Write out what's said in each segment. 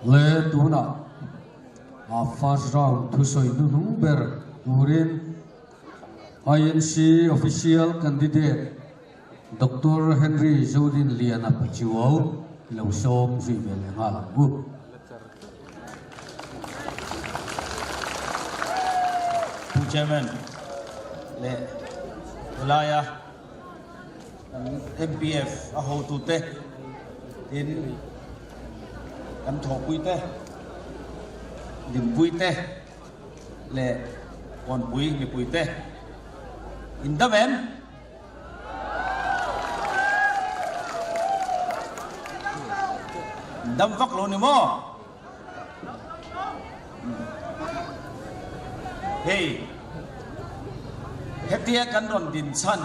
Le tunah a first round thusawi hnuhnung ber turin INC official candidate Doctor Henry Zodinliana Pachuau lo sawm zui ve leh nghal ang u. Pu Chairman leh helaia kan MPF a hotute tin kan thawhpuite, dinpuite leh kawnpui mipuite in dam em? Dam vak lo ni maw? Hei, hetia kan rawn din chhan,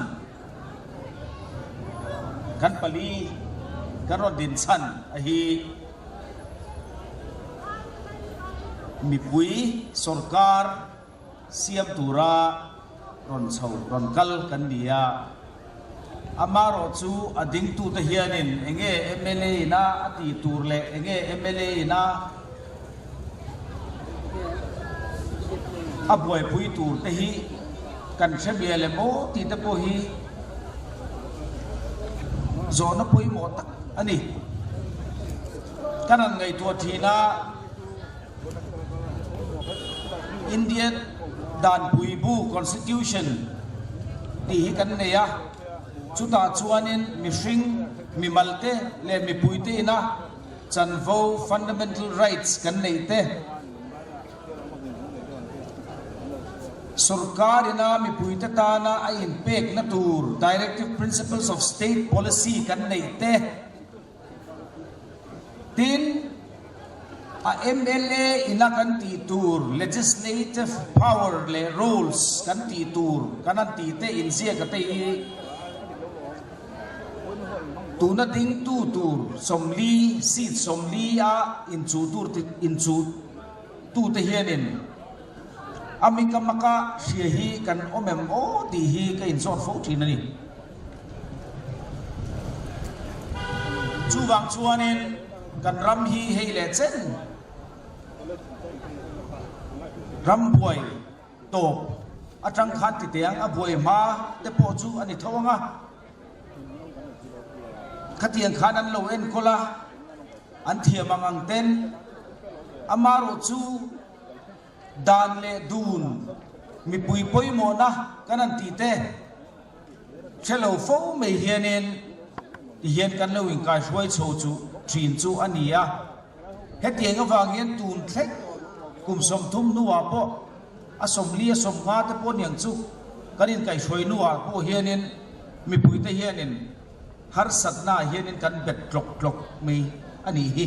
kan pali kan rawn din chhan a hi mipui sorkar Siam tura rawn chho rawn kal kan ni a, amarawh chu a dingtute hianin enge mla ina a tih tur leh enge mla ina a buaipui tur te hi kan hre mial em aw tih te pawh hi zawhna pawimawh tak a ni. Kan han ngaihtuah thin a. India Danpui Bu, Constitution, tih hi kan nei a, chutah chuanin mihring, mimalte leh mipuite ina chanvo, fundamental rights, kan neih te, sorkar ina mipuite tana a inpekna tur, directive principles of state policy, kan neih te, Tin, a mla ina kan tih tur legislative power leh roles kan tih tur kan han tih te inziak a te hi tuna dingtu tur 40 seat 40 a inchuh tur inchuh tute hianin a mikamaka hria hi kan awm em aw tih hi ka inzawt fo thin a ni. Chuvang chuanin kan ram hi hei leh chen ram buai tawp atang khan ti teh ang, a buai hma te pawh chu a ni tho ang a, khatiang khan an lo enkawl a, an thiam ang ang ten amarawh chu dan leh dun mipui pawimawhna kan han tih te, Hre lo fo mai hianin tihian kan lo inkaihruai chho chu thin chu a ni a. Hetiang avang hian tun thleng kum 30 hnuah pawh a 40 a 50 te pawh niang chu kan inkaihruai hnuah pawh hianin mipuite hianin harsatnaah hianin kan bet tlawk tlawk mai a nih hi.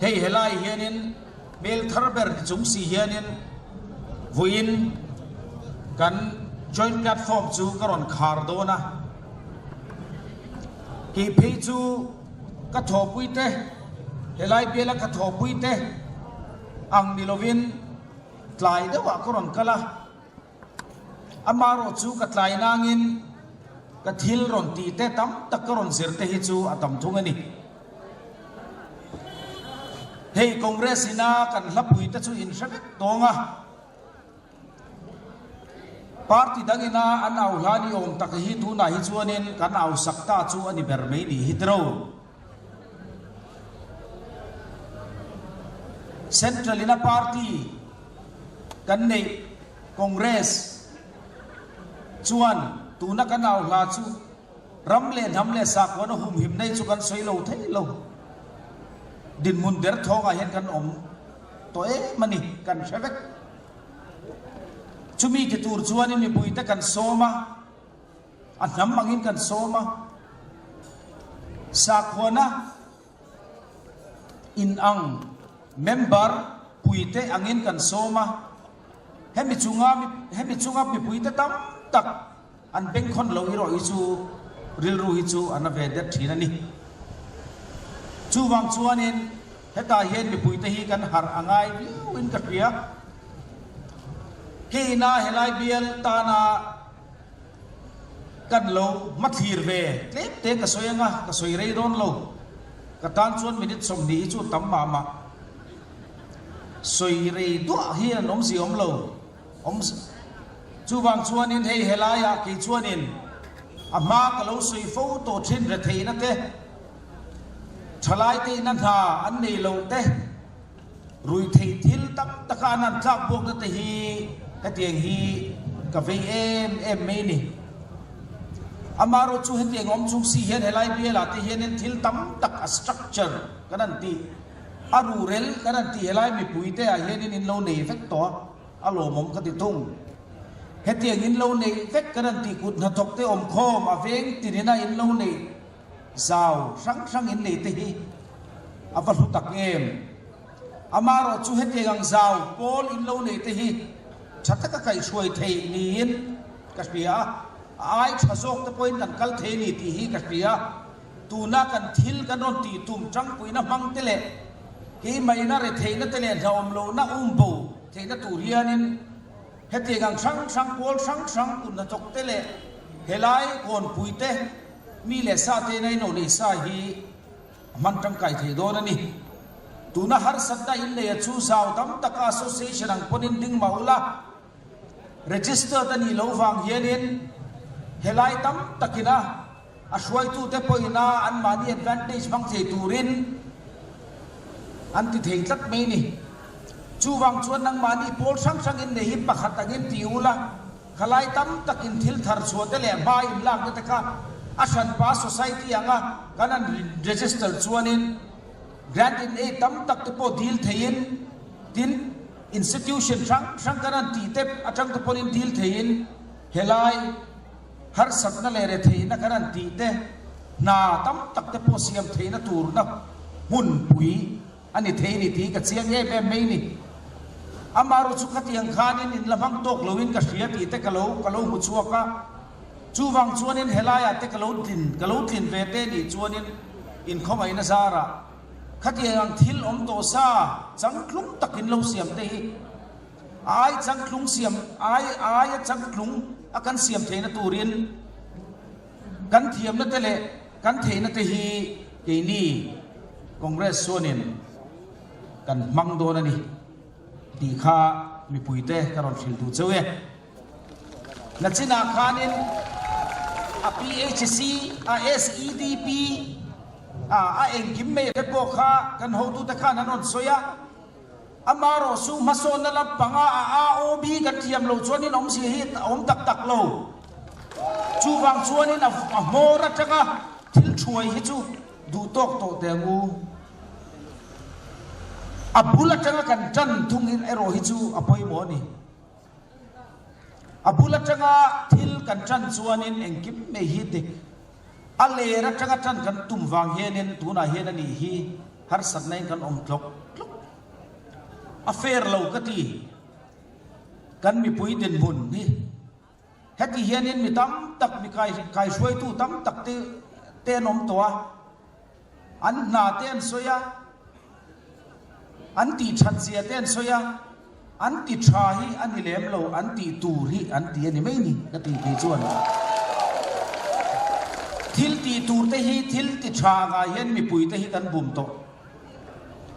Hei helai hianin hmel thar ber ni chung si hianin vawiin kan joint platform chu ka rawn khar dawn a. Kei phei chu ka thawhpui te, helai biala ka thawhpui te ang ni lovin tlai deuhah ka rawn kal a. Amarawh chu ka tlai nangin ka thil rawn tih te tam tak ka rawn zir te hi chu a tam thung a ni. Hei Congress ina kan hlapui te chu in hre vek tawng a, party dang ina an au hla ni awm tak hi tunah hi chuanin kan au sak ta chu a ni ber mai ni hi tiro. Central ina party kan neih Congress chuan tuna kan au hla chu ram leh hnam leh sakhuana humhim nei chu kan sawi lo thei lo. Dinhmun der thawngah hian kan awm tawh em a ni, kan hre vek. Chumi ti tur chuanin mipuite kan sawm a. A hnam angin kan sawm a, sakhuana inang member puite angin kan sawm a, hemi chunga hemi chunga mipuite tam tak an bengkhawn lo erawh hi chu rilru hi chu a na ve det thin a ni. Chuvang chuanin hetah hian mipuite hi kan harh a ngai viauin ka hria. Keina helai bial tana Kan lo hmathlir ve tlem te ka sawi anga ka sawi rei dawn lo. Ka tan chuan minute 20 hi chu tam mah mah. Sawi rei duah hi an awmzia awm lo. Awm chuvang chuanin hei helaiah kei chuanin a hma ka lo sawi fo tawh thin retheihna te, thalaite ina hna an nei loh te, Ruihtheih thil tam taka an han tlak buakna te hi hetiang hi ka vei em em mai ni. Amaherawh chu hetiang awm chung si hian helai bialah te hianin thil tam tak a structure kan han tih, a ruhrel kan han tih helai mipui te ah hianin in lo nei vek tawh a, a lawmawm ka ti thung. Hetiang in lo nei vek kan han tih kut hnathawk te awmkhawm a veng tinin a in lo nei Zau hrang hrang in nei te hi a va hlu tak em? Amaherawh chu hetiang ang zau pawl in lo nei te hi tha taka kaihhruai theih niin ka hria a, a ai tha zawk te pawhin kan kal thei a ni tih hi ka hria. Tuna kan thil kan rawn tih tum tangpuina hmang te leh keimaina retheihna te leh hlauhawm lohna umbo theihna tur hianin hetiang ang hrang hrang pawl hrang hrang kut hnathawk te leh helai kawnpui te Mi leh sa te ina ino nei sa hi a hman tangkai thei dawn a ni. Tuna harsatna in nei a chu zau tam taka association ang pawnin ding mah ula, registered a nih loh vang hianin helai tam takina a hruaitute pawhin a anmahni advantage hmang thei turin an ti thei tlat mai a ni. Chuvang chuan nangmahni pawl hrang hrang in nei hi pakhat angin ti ula, Khalai tam takin thil thar chhuah te leh hma in lakna te kha a hranpa society anga kan han register chuanin grant in aid tam tak te pawh dil theiin tin institution hrang hrang kan han tih te atang te pawhin dil theiin helai harsatna leh retheihna kan han tih te hna tam tak te pawh siam theihna turna hmunpui A ni thei ni tih ka chiang em em mai ni. Amaherawh chu khatiang khanin in la hmang tawk loin ka hria tih te ka lo ka lo hmu chhuak a. Chuvang chuanin helaiah te ka lo tlin ka lo tlin ve te nih chuanin inkhawngaihna zarah khatiang ang thil awm tawh sa changtlung takin lo siam te hi a ai changtlung siam ai aia changtlung a kan siam theihna turin Kan thiamna te leh kan theihna te hi keini Congress chuanin kan hmang dawn a ni tih kha mipuite ka rawn hrilh duh cheu e. Nachinah khanin a PHC, a SEDP, a a engkim mai te pawh kha kan hotute khan an rawn sawi a. Amaherawh chu hmasawnna lam panga a AOB kan thiam lo chuanin awmzia hi a awm tak tak lo. Chuvang chuanin a hmawr atanga thil thuai hi chu duh tawk tawh teh ang u. A bul atanga kan tan thung erawh hi chu a pawimawh a ni. A bul atanga thil kan tan chuanin engkim mai hi dik. A ler atanga tan kan tum vang hianin tunah hian a nih hi harsatna in kan awm tlawk tlawk. A fair lo ka ti. Kan mipui dinhmun hi heti hianin mi tam tak mi kai kaihruaitu tam tak te te an awm tawh a. An hna te an sawi a, an tih that zia te an sawi a, an ti tha hi a ni lem lo, an tih tur hi an ti a ni mai ni ka ti kei chuan. Thil tih tur te hi thil ti tha angah hian mipui te hi kan bum tawh.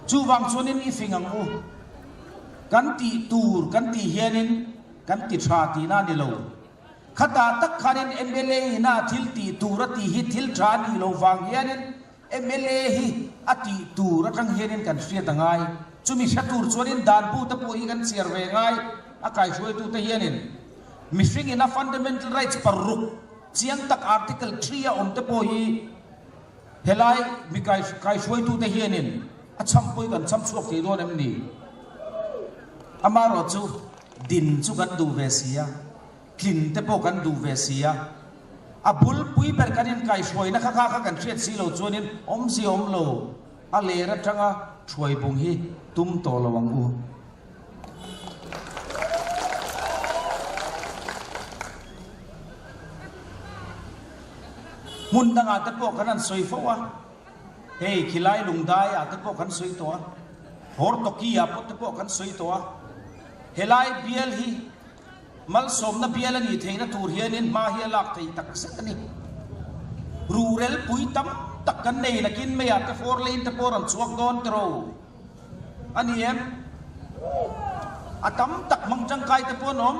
Chuvang chuanin i fing ang u. Kan tih tur kan tih hianin kan ti tha tihna a ni lo. Khatah tak khanin mla in a thil tih tur a tih hi thil tha a nih loh vang hianin mla hi a tih tur atang hianin kan hriat a ngai. Chumi hre tur chuanin danbu te pawh hi kan chhiar ve ngai a kaihruaitute hianin mihring ina fundamental rights paruk chiang tak article thri a awm te pawh hi Helai mi kaihruaitute hianin a chhampui kan chham chhuak thei dawn em ni? Amaherawh chu din chu kan duh ve si a, tlin te pawh kan duh ve si a, a bulpui ber kan inkaihruaina kha kha kha kan hriat si lo chuanin awmzia awm lo, a ler atanga thuaibung hi tum tawh lo ang u. Hmun dangah te pawh kan han sawi fo a, hei khilai lungdaiah te pawh kan sawi tawh a, Hortoki-ah pawh te pawh kan sawi tawh a, helai bial hi malsawmna bial a nih theihna tur hianin hma hi a lak thei tak zet a ni. Rurel pui tam tak kan nei nakin meiah te four lane te pawh rawn chhuak dawn tiro a ni em? A tam tak hmang tangkai te pawh an awm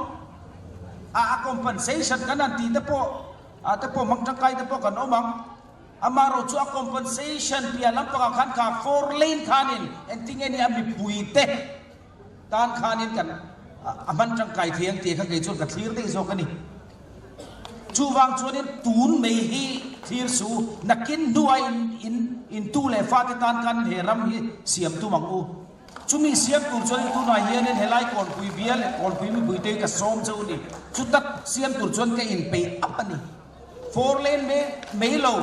a, a compensation kan han tih te pawh ah te pawh hmang tangkai te pawh kan awm ang. Amaherawh chu a compensation piah lampangah khan kha four lane khanin engtinge ni a mipuite tan khanin kan a hman tangkai thei ang tih kha kei chuan ka thlir daih zawk a ni. Chuvang chuanin tun mai hi thlir su, nakin hnuah in in intu leh fate tan khan he ram hi siam tum ang u. Chumi siam tur chuanin tunah hianin helai Kawnpui bial leh Kawnpui mipuite hi ka sawm cheu a ni. Chutak siam tur chuan ka inpeih ap a ni. Four lane mai mai lo,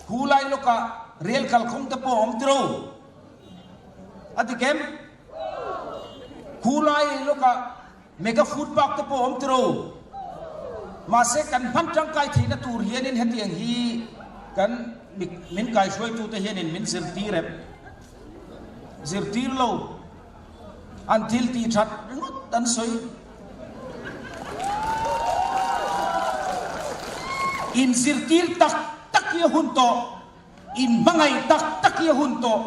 khu lai lawkah rel kalkhawng te pawh a awm tiro. A ti kem? Khu lai lawkah mega food park te pawh a awm tiro. Mahse kan hman tangkai theihna tur hianin hetiang hi kan min kaihruaitute hianin min zirtir em? Zirtir lo. An thil tih that ringawt an sawi. Inzirtir tak tak hi a hun tawh. Inhmangaih tak tak hi a hun tawh.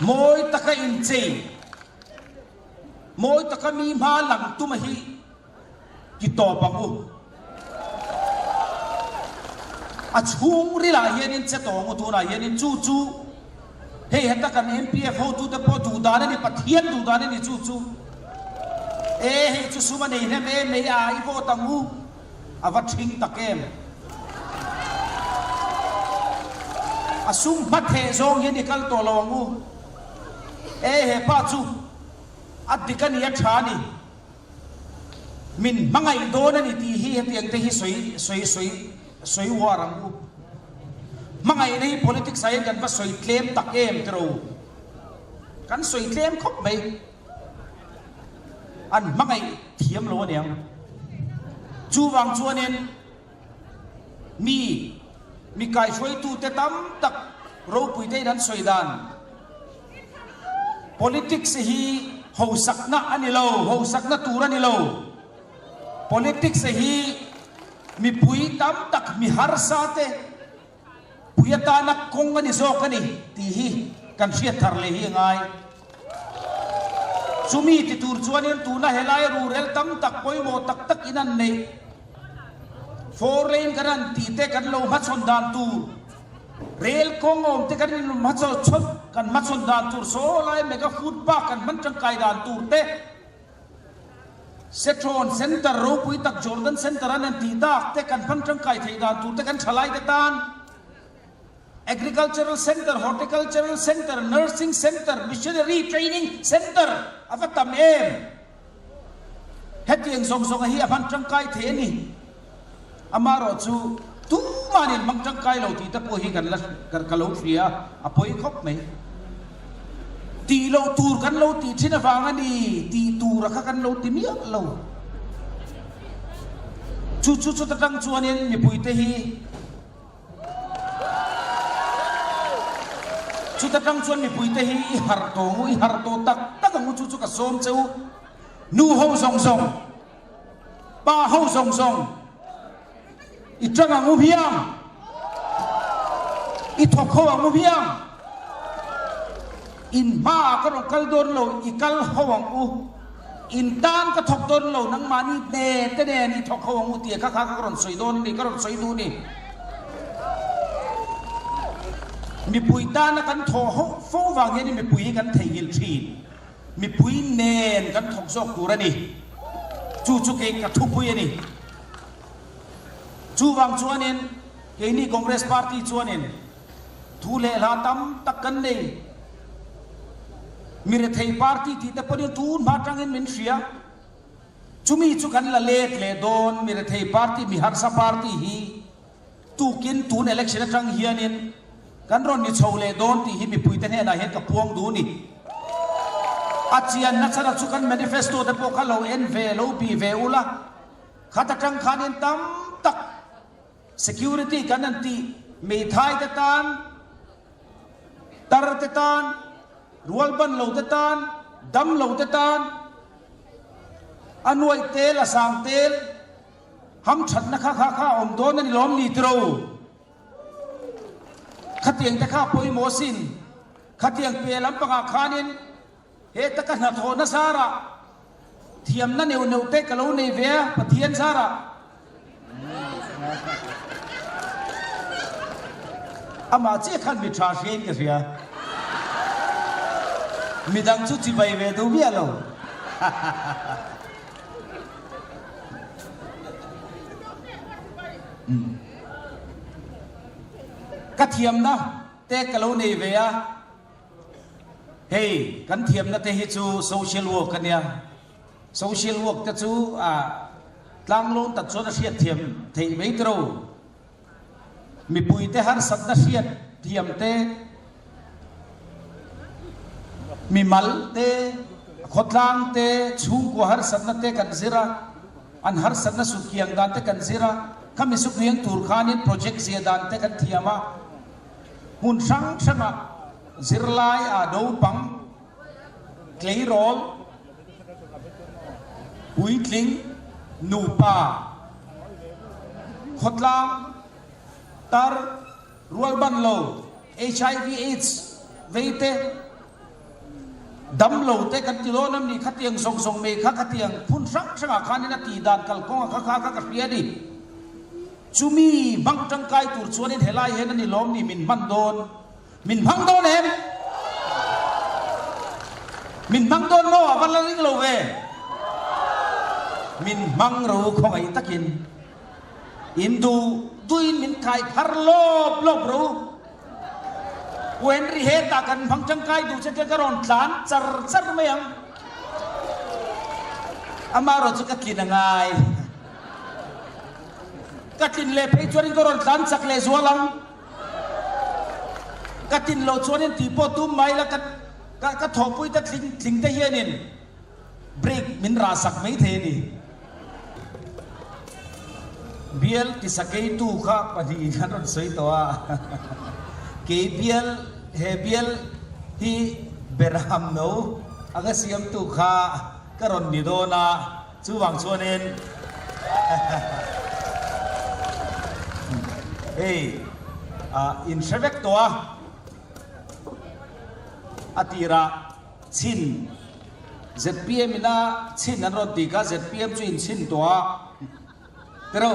Mawi taka inchei, mawi taka mi hma lang tuma hi ti tawp ang u. A chhungrilah hianin che tawng u tunah hianin chu chu hei heta kan MPF hotute pawh duh dan a ni, Pathian duh dan a ni chu chu. E hei chu sum a nei hnem em mai a, i vote ang u, a va thing tak em. A sum hmatheh zawng hian i kal tawh lo ang u. E hepa chu a dik a ni, a tha a ni. Min hmangaih dawn a ni tih hi hetiang te hi sawi sawi sawi sawi uar ang u. Hmangaihna hi politics ah hian kan va sawi tlem tak em tiro. Kan sawi tlem khawp mai. An hmangaih thiam lo aniang. Chuvang chuanin mi mi kaihruaitute tam tak ropui te in an sawi dan. Politics hi hosakna a ni lo, hosakna tur a ni lo. Politics hi mipui tam tak mi harsa te pui atana kawng a ni zawk a ni tih hi kan hriat thar leh hi a ngai. Chumi ti tur chuanin tuna helai rurel tam tak pawimawh tak tak in an neih. Foreign kan han tih te kan lo hmachhawn dan tur. Rel kawng awm te kan in hmachhawn chhawn kan hmachhawn dan tur saw lai mega food park kan hman tangkai dan tur te Sethawn Center ropui tak Jordan Center an an tih tak te kan hman tangkai theih dan tur te kan thalai te tan Agricultural Center, Horticultural Center, Nursing Center, Missionary Training Center a va tam em? Hetiang zawng zawnga hi a hman tangkai thei a ni. Amaherawh chu tumanin hmang tangkai lo tih te pawh hi kan la ka lo hria a, a pawi khawp mai. Tih loh tur kan lo tih thin avang a ni, tih tura kha kan lo ti miah lo. Chu chu chuta tang chuanin mipuite hi. Chuta tang chuan mipuite hi i harh tawh ang u, i harh tawh tak tak ang u, chu chu ka sawm che u. Nu ho zawng zawng, pa ho zawng zawng, i tang ang u hiang, i thawk ho ang u hiang, in hmaah ka rawn kal dawn lo, i kal ho ang u, in tan ka thawk dawn lo, nangmahni hne te nen i thawk ho ang u tih kha kha ka rawn sawi dawn a ni, ka rawn sawi duh a ni. Mipui tana kan thawh ho fo vang hian mipui hi kan theihnghilh thin. Mipui nen kan thawk zawk tur a ni. Chu chu kei ka thupui a ni. Chuvang chuanin keini Congress Party chuanin thu leh hla tam tak kan nei. Mirethei Party tih te pawhin tun hma tangin min hria. Chumi chu kan la let leh dawn, mi rethei party, mi harsa party hi tukin tun election atang hianin kan rawn ni chho leh dawn tih hi mipuite hnenah hian ka puang duh ni. A chianna chhan a chu kan manifesto te pawh kha lo en ve, lo bih ve ula, khat atang khanin tam tak security kan han tih meithai te tan, tar te tan, rualban lo te tan, dam lo te tan, A nuaih tel, a sang tel, hamthatna kha kha kha a awm dawn a ni lawm ni tiro? Khatiang te kha a pawimawh asin. Khatiang piah lampangah khanin heta ka hnathawhna zarah thiamna neuh neuh te ka lo nei ve a, Pathian zarah. Amah chiah khan mi tha hriain ka hria. Midang chu chibai ve duh miah lo. Ka thiamna te ka lo nei ve a, hei kan thiamna te hi chu social work a nia, social work te chu a tlanglawn tak chuan a hriat thiam theih mai tiro, mipui te harsatna hriat thiam te, mimal te, khawtlang te, chhungkua harsatna te kan zir a. An harsatna sutkiang dan te kan zir a, khami sutkiang tur khanin project zia dan te kan thiam a, hmun hrang hrangah zirlai a naupang, tleirawl, puitling, nupa, khawtlang, tar, rualban lo, HIV aids vei te, Dam lo te kan ti dawn em ni? Khatiang zawng zawng mai kha khatiang phun hrang hrangah khanin a tih dan kalkawng a kha kha kha ka hria a ni. Chumi hmang tangkai tur chuanin helai hian a ni lawm ni min hman dawn? Min hmang dawn em? Min hmang dawn maw? A va la ring lo ve. Min hmang ro khawngaih takin in duh duhin min kai phar lawp lawp ro. Pu Henry hetah kan hmang tangkai duh che ka rawn tlan char char mai ang. Amaherawh chu ka tlin a ngai. Ka tlin leh phei chuanin ka rawn tlan chak leh zual ang. Ka tlin loh chuanin tih pawh tum mai la ka ka thawhpui te tling tling te hianin Break min rah sak mai thei a ni. Bial tisakeitu kha pahnihin an rawn sawi tawh a. Kei bial, he bial hi Berham no anga siamtu kha ka rawn ni dawn a, chuvang chuanin hei in hre vek tawh a, a tirah Chhin, zpm ina chhin an rawn ti kha zpm chu in chhin tawh a, tiro.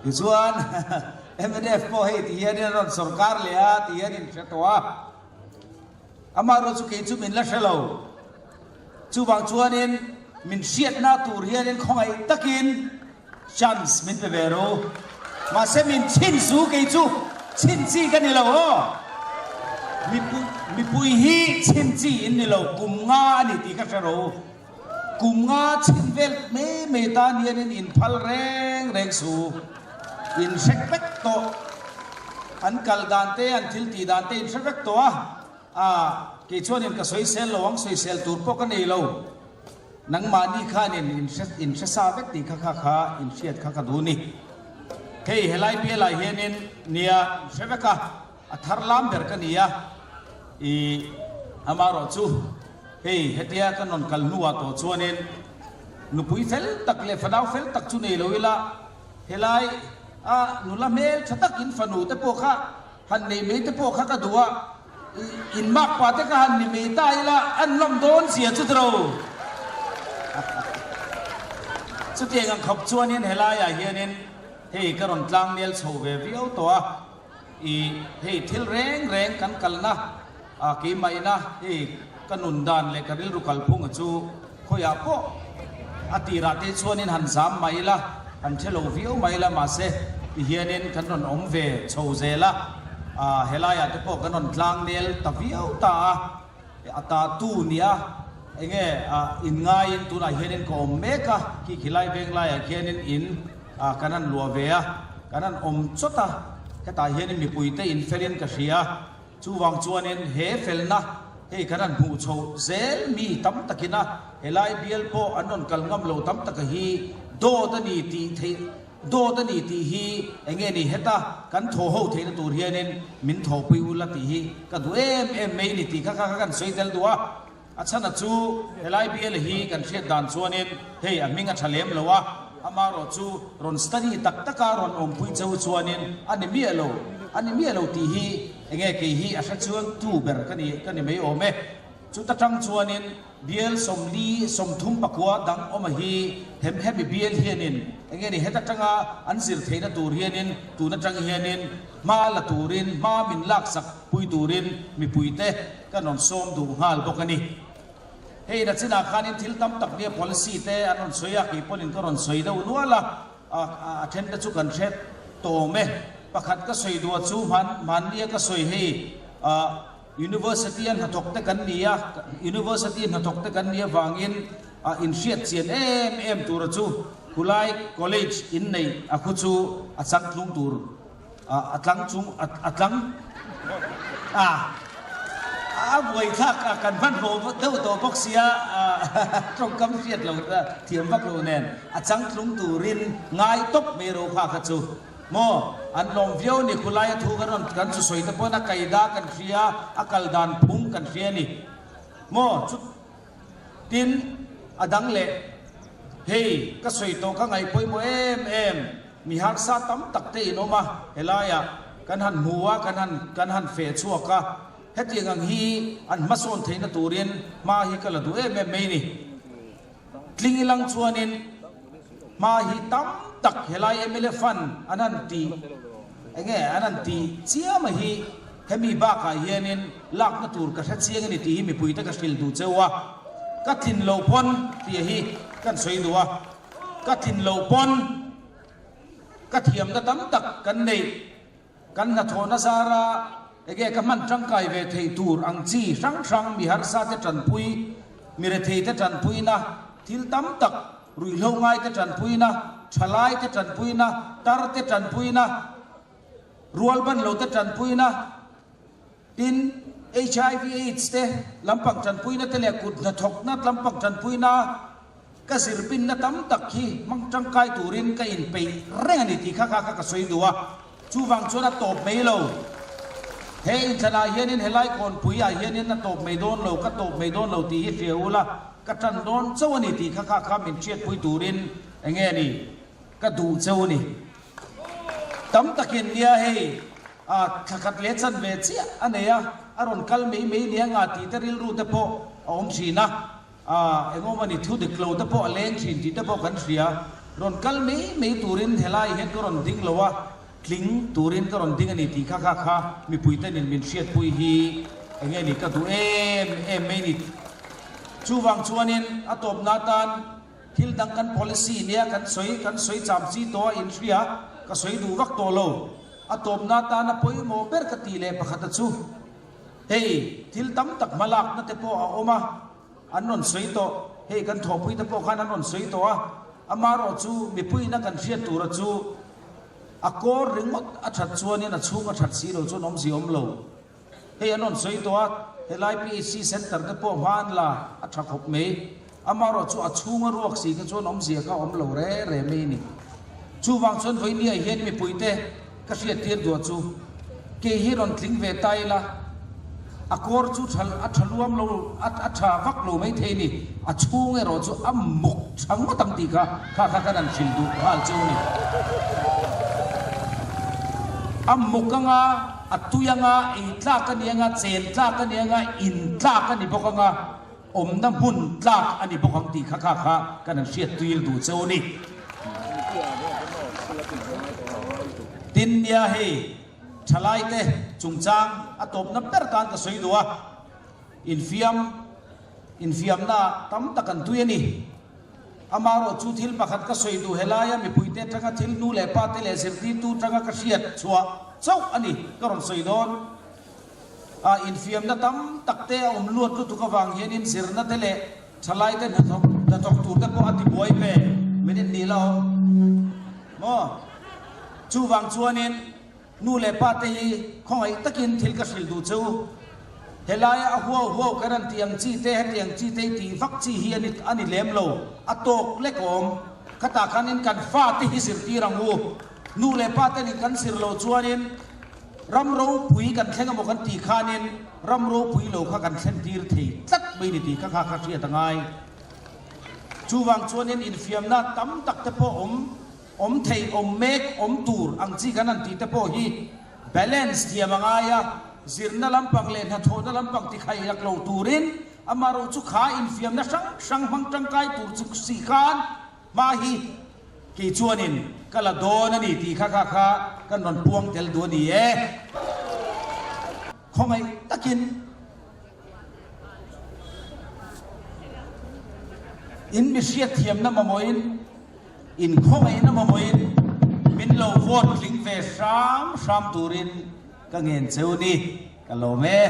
Tichuan mnf pawh hei ti hianin an rawn sawrkar leh a ti hian in hre tawh a, amaherawh chu kei chu min la hre lo. Chuvang chuanin min hriatna tur hianin khawngaih takin Chance min pe ve ru. Mahse min chhin su kei chu chhin chi ka ni lo aw. Mipui hi chhin chi in ni lo kum nga a ni tih ka hre ro. Kum nga chhin vel mai mai tan hian in inphal reng reng su. In hre vek tawh. An kal dan te an thil tih dan te in hre vek tawh a. Aa kei chuanin ka sawisel lo ang sawisel tur pawh ka nei lo. Nangmahni khanin in hre in hre sa vek tih kha kha kha in hriat kha ka duh ni. Hei helai bialah hianin nia in hre vek a, a thar lam ber ka ni a, i amaherawh chu hei hetia ka rawn kal hnuah tawh chuanin nupui fel tak leh fanau fel tak chu nei lo ila helai a nula hmel tha tak in fanu te pawh kha han nei mai te pawh kha ka duh a, In mak pa te ka han ni mai ta ila an lawm dawn zia chu tiro. Chutiang ang khawp chuanin helaiah hianin hei ka rawn tlang nel chho ve viau tawh a, i hei thil reng reng kan kalna a keimahina hei ka nun dan leh ka rilru kalphunga chu Khawiah pawh a tirah te chuanin han zam mai ila, han hre lo viau mai ila, mahse ti hianin kan rawn awm ve chho zel a, helaiah te pawh kan rawn tlang nel ta viau ta a, a ta tu nia enge inngaiin tunah hianin ka awm mek a, khi khilai veng laiah khianin in kan han luah ve a, kan han awm chawt a, hetah hianin mipuite infelin ka hria. Chuvang chuanin he felna hei kan han hmuh chhoh zel mi tam takina helai bial pawh an rawn kal ngam lo tam taka hi dawt a ni tih theih dawt a ni tih hi enge ni heta kan thaw ho theihna tur hianin min thawhpui ula tih hi ka duh em em mai ni tih kha kha kan sawi tel duh a. A chhan a chu helai bial hi kan hriat dan chuanin hei a hming a tha lem lo a, amaherawh chu rawn study tak taka rawn awmpui cheu chuanin a ni miah lo. a ni miah lo tih hi enge kei hi a hre chuang tu ber ka ni ka ni mai awm e. Chuta tang chuanin bial 40 34 dang awm a hi hem hemi bial hianin enge ni heta tanga an zir theihna tur hianin tun atang hianin hma la turin hma min laksak pui turin mipuite kan rawn sawm duh nghal bawk a ni. Hei na chinah khanin thil tam tak nia policy te an rawn sawi a, kei pawhin ka rawn sawi deuh nual a, a then te chu kan hre tawm e. Pakhat ka sawi duh a chu hman hmannia ka sawi hei University a hnathawk te kan ni a, University hnathawk te kan nih avangin inhriat chian em em tura chu khulai college inneih a khu chu a changtlung tur A tlang chung a tlang a a buai thlak a kan hmanhmawh deuh tawh bawk sia tawngkam hriat lo thiam vak lo nen a changtlung turin ngai tawp mai ro kha kha chu maw an lawm viau ni khulai a thu kan rawn kan chu sawi te pawn a kaida kan hria a kal dan phung kan hria ni maw chu Tin, a dang leh, Hei, ka sawi tawh ka ngaih pawimawh em em, mi harsa tam tak te in awm a, helaiah kan han hmu a, kan han kan han feh chhuak a, hetiang ang hi an hmasawn theihna turin hma hi ka la duh em em mai ni. Tling ilang chuanin hma hi tam tak helai mla fund an han tih enge an han tih chiam a hi, Hemi bakah hianin lakna tur ka hre chiang a ni tih hi mipuite ka hrilh duh cheu a, ka tlin lo pawn tih hi kan sawi duh a, ka tlin lo pawn ka thiamna tam tak kan neih, kan hnathawhna zara enge ka hman tangkai ve theih tur ang chi hrang hrang mi harsa te tanpui, mi rethei te tanpuina thil tam tak, ruihhlo ngai te tanpuina, thalai te tanpuina, tar te tanpuina, Rual ban lo te tanpuina, tin HIV aids te lampang tanpuina te leh kut hnathawkna lampang tanpuina ka zirbinna tam tak hi hmang tangkai turin ka inpeih reng a ni tih kha kha kha ka sawi duh a. Chuvang chuan a tawp mai lo. He inthlanah hianin helai kawnpuiah hianin a tawp mai dawn lo, ka tawp mai dawn lo tih hi hria ula, ka tan dawn chauh a ni tih kha kha kha min hriatpui turin enge ni ka duh cheu a ni. Tam takin nia hei a thlakhat leh chan ve chiah a nei a, a rawn kal mai mai nia nga tih te rilru te pawh a awm thin a, a engawm a ni thu dik lo te pawh a leng thin tih te pawh kan hria. Rawn kal mai mai turin helai hian ka rawn ding lo a, tling turin ka rawn ding a ni tih kha kha kha mipui ten in min hriatpui hi enge ni ka duh em em mai ni. Chuvang chuanin a tawpna atan Thil dang kan policy nia kan sawi kan sawi cham chi tawh a inhria ka sawi duh vak tawh lo. A tawpna tana pawimawh ber ka tih leh pakhata chu hei thil tam tak hma lakna te pawh a awm a, an rawn sawi tawh. Hei kan thawhpui te pawh khan an rawn sawi tawh a, amaherawh chu mipuiin a kan hriat tura chu a kawr ringawt a that chuanin a chhung a that si lo chuan awmzia awm lo. Hei an rawn sawi tawh a, helai PHC Centre te pawh hma an la a tha khawp mai. Amaherawh chu a chhunga ruak si kha chuan awmzia kha awm lo re re mai a ni. Chuvang chuan vawinia hian mipuite ka hriattir duah chu kei hi rawn tling ve ta ila, a kawr chu tha a tha luam lo a tha vak lo mai thei a ni, a chhung erawh chu a muk tha ngawt ang tih kha kha kha kan han hrilh duh nghal cheu a ni. A muk anga. A tui anga, ei tlak a ni anga, chen tlak a ni anga, in tlak a ni bawk anga, awmna hmun tlak a ni bawk ang tih kha kha kha kan han hriat tuir duh cheu a ni. Tin nia hei thalaite chungchang a tawpna ber tan ka sawi duh a, infiam infiamna tam tak an tui a ni. Amaherawh chu thil pakhat ka sawi duh helaia mipuite atanga thil nu leh pate leh zirtirtu atanga ka hriat chhuah chauh a ni ka rawn sawi dawn. A infiamna tam tak te a awm luat lutuk avang hianin zirna te leh thalaite hnathawk hnathawk tur te pawh a tibuai ve minute ni la awm maw? Chuvang chuanin Nu leh pa te hi khawngaih takin thil ka hrilh duh che u. Helaia a huau huau kan han tih ang chi te, heti ang chi te hi tih vak chi hi a ni lem lo, a tawk lek awm. Khatah khanin kan fa te hi zirtir ang u. Nu leh pa tenin kan zir loh chuanin ram ropui kan thleng emaw kan tih khanin ram ropui lo kha kan thlen tir thei tlat mai ni tih kha kha kha hriat a ngai. Chuvang chuanin infiamna tam tak te pawh awm. Awm thei, awm mek, awm tur ang chi kan han tih te pawh hi Balance thiam a ngai a, zirna lampang leh hnathawhna lampang ti khai lak lo turin amaherawh chu kha infiamna hrang hrang hmang tangkai tur chu si khan hma hi kei chuanin ka la dawn a ni tih kha kha kha kan rawn puang tel duh a ni e. Khawngaih takin in mi hriatthiamna mamawhin In khawngaihna mamawhin min lo vote tling ve hram hram turin ka ngen cheu ni, ka lawm e.